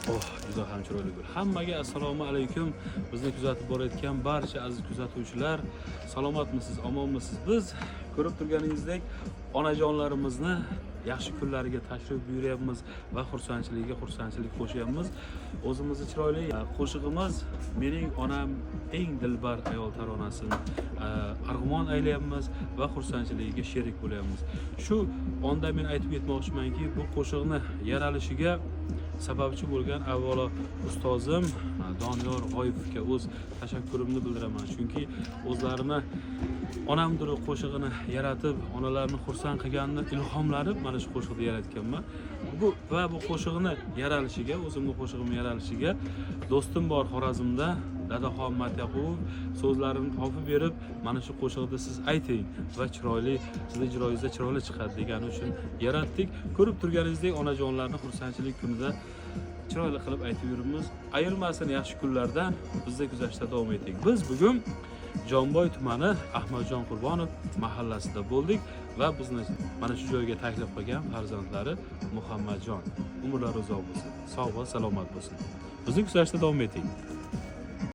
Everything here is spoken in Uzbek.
Oh, juda ham chiroyli gul. Hammaga assalomu alaykum. Bizni kuzatib borayotgan barcha aziz kuzatuvchilar, salomatmisiz, omonmisiz? Biz ko'rib turganingizdek onajonlarimizni yaxshi kunlariga tashrif buyuryapmiz va xursandchiligiga xursandchilik qo'shyapmiz. O'zimizni chiroyli qo'shig'imiz "Mening onam eng dilbar ayol" taronasini arg'umon aylayapmiz va xursandchiligiga sherik bo'lyapmiz. Shu onda men aytib ketmoqchimanki, bu qo'shiqni yaralishiga sababchi bo'lgan avvalo ustozim Doniyor G'oyipovga o'z tashakkurimni bildiraman, chunki o'zlarini "Onamdir" qo'shig'ini yaratib, onalarni xursand qilganini ilhomlanib mana shu qo'shiqni yaratganman. Bu va bu qo'shiqni yaralishiga, o'zimni qo'shig'im yaralishiga do'stim bor Xorazmda, Dadaxon Matyaqubov so'zlarini topib berib, mana shu qo'shiqni siz ayting va chiroyli, sizni ijroyingizda chiroyli chiqadi degani uchun yaratdik. Ko'rib turganingizdek onajonlarni xursandchilik kunida chiroyli qilib aytib yuribmiz. Ayirmasin yaxshi kunlardan, bizni kuzatishda davom eting. Biz bugun Jomboy tumani Ahmadjon Qurbonov mahallasida bo'ldik va bizni mana shu joyga taklif qilgan farzandlari Muhammadjon, umrlari uzoq bo'lsin, sog' va salomat bo'lsin. Bizni kuzatishda davom eting.